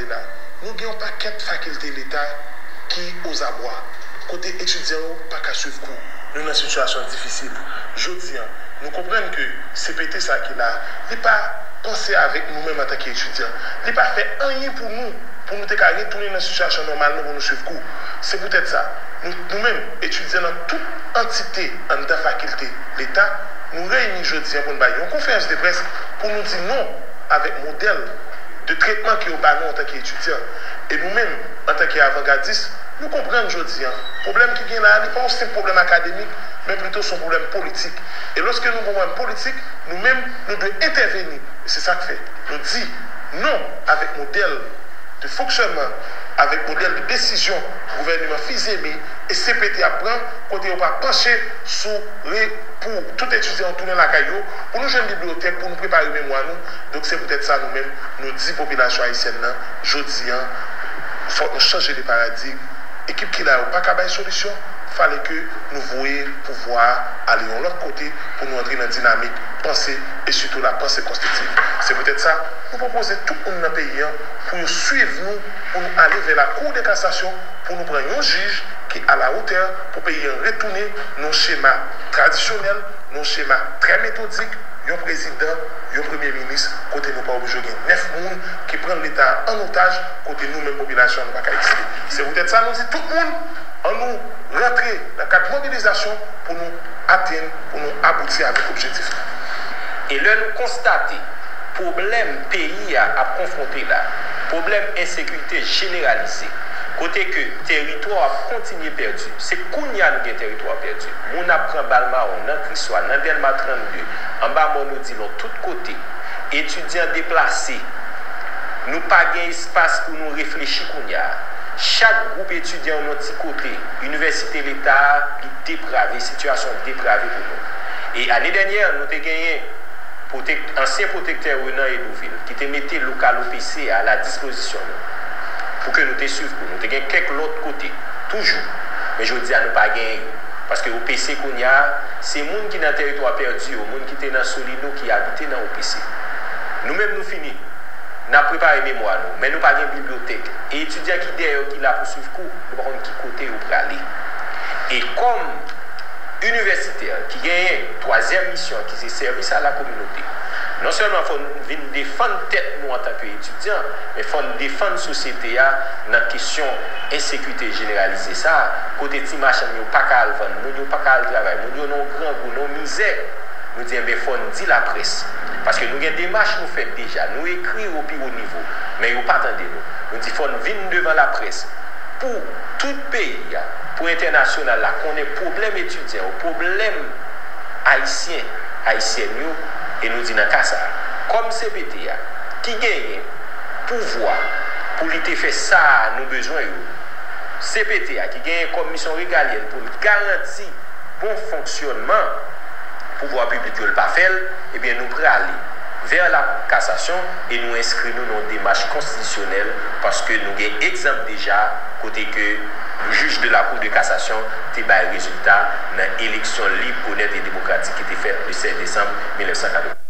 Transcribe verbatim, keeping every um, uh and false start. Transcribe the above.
la, nou gen yon pakèt fakilte Leta ki ozabwa, kote etidyan yo pa ka swiv kou. Nou nan sitiyasyon difisil. Jodi a, nou konprann ke C P T sa ki la, li pa panse avèk nou menm antanke etidyan. Li pa fè anyen pou nou, pou nou te ka retounen nan sitiyasyon nòmal nou pou nou swiv kou. Se poutèt sa, nou, nou menm, etidyan nan tout antite anndan fakilte Leta, nou reyini jodi a pou n bay yon konferans de près pou nou di non avèk modèl de tretman ke yo ba nou antanke etidyan. E nou menm, antanke avangadis, nou konprann jodi a, pwoblèm ki gen la a, li pa yon senp pwoblèm akademik, men plito se yon pwoblèm politik. E lòske nou gen yon pwoblèm politik, nou menm, nou dwe entèveni. E se sa k fè nou di non avèk modèl de fonksyònman, avèk modèl de desizyon gouvèneman fizyeme e C P T ap pran, kote yo pa panche sou re, pou tout etidyan yo tounen lakay yo, pou nou jwenn bibliyotèk, pou nou prepare memwa nou. Donk, se poutèt sa, nou menm, nou di popilasyon ayisyèn nan, jodi a, fòk nou chanje de paradig. Ekip ki la yo pa ka bay solisyon, fale ke nou voye pouvwa a ale yon lòt kote pou nou antre nan dinamik panse e sitou la panse konstriktif. Se poutèt sa, nou pwopoze tout moun nan peyi a pou yo swiv nou, pou nou ale vè la Cour de cassation, pou nou pran yon jij ki alatè pou peyi a retounen nan yon chema tradisyonèl, nan yon chema trè metodik, yon prezidan, yon premye minis, kote nou pa oblije gen nèf moun ki pran Leta a an otaj, kote nou menm popilasyon an nou pa ka egziste. Se poutèt sa nou di tout moun, ann nou rantre nan kad mobilizasyon pou nou atenn, pou nou abouti avèk objektif nou. E lè nou konstate pwoblèm peyi a ap konfwonte la, pwoblèm ensekirite jeneralize, kote ke teritwa ap kontinye pèdi, se kounye a nou gen teritwa pèdi. Moun ap pran bal mawon nan Kriswa, nan Dèlma trannde, anba Mòn Odilon, tout kote. Etidyan deplase. Nou pa gen espas pou nou reflechi kounye a. Chak gwoup etidyan yon ti kote. Inivèsite Leta a, li deprave, sitiyasyon deprave pou nou. E ane dènyè, nou te genyen pwotek-, ansyen pwotektè Renan Hédouville, ki te mete lokal O P C a a la dispozisyon nou, pou ke nou te swiv kou. Nou te gen kèk lòt kote, toujou. Men jodi a, nou pa genyen yo. Paske O P C kounye a, se moun ki nan teritwa pèdi yo, moun ki te nan Solino ki abite nan O P C. Nou menm, nou fini. N ap prepare memwa nou, men nou pa gen bibliyotèk. E etidyan ki dèyè yo ki la pou swiv kou, nou pa konn ki kote yo prale. E kòm inivèsitè ki genyen twazyèm misyon an, ki se sèvis a la kominote, non sèlman fò n vin defann tèt nou antanke etidyan, men fò n defann sosyete a nan kesyon ensekirite jeneralize sa a, kote ti machann yo pa ka al vann, moun yo pa ka al travay, moun yo nan yon grangou, nan yon mizè. Nou di, enben, fò n di laprès. Paske nou gen demach nou fè deja, nou ekri o pi wo nivo, men yo pa tande nou. Nou di, fò n vin devan laprès pou tout peyi a, pou entènasyonal la konnen pwoblèm etidyan yo, pwoblèm ayisyen, ayisyèn yo, e nou di nan ka sa a, kòm C P T a, ki genyen pouvwa pou li te fè sa a nou bezwen yo, C P T a, ki genyen kòm misyon regalyèn pou l garanti bon fonksyònman pouvwa piblik yo, l pa fè l, ebyen, nou prale vè la kasasyon e nou enskri nou nan yon demach konstitisyonèl, paske nou gen egzanp deja kote ke jij de la Cour de cassation te bay rezilta nan eleksyon lib, onèt e demokratik ki te fèt le sèz desanm mil nèf san katreven.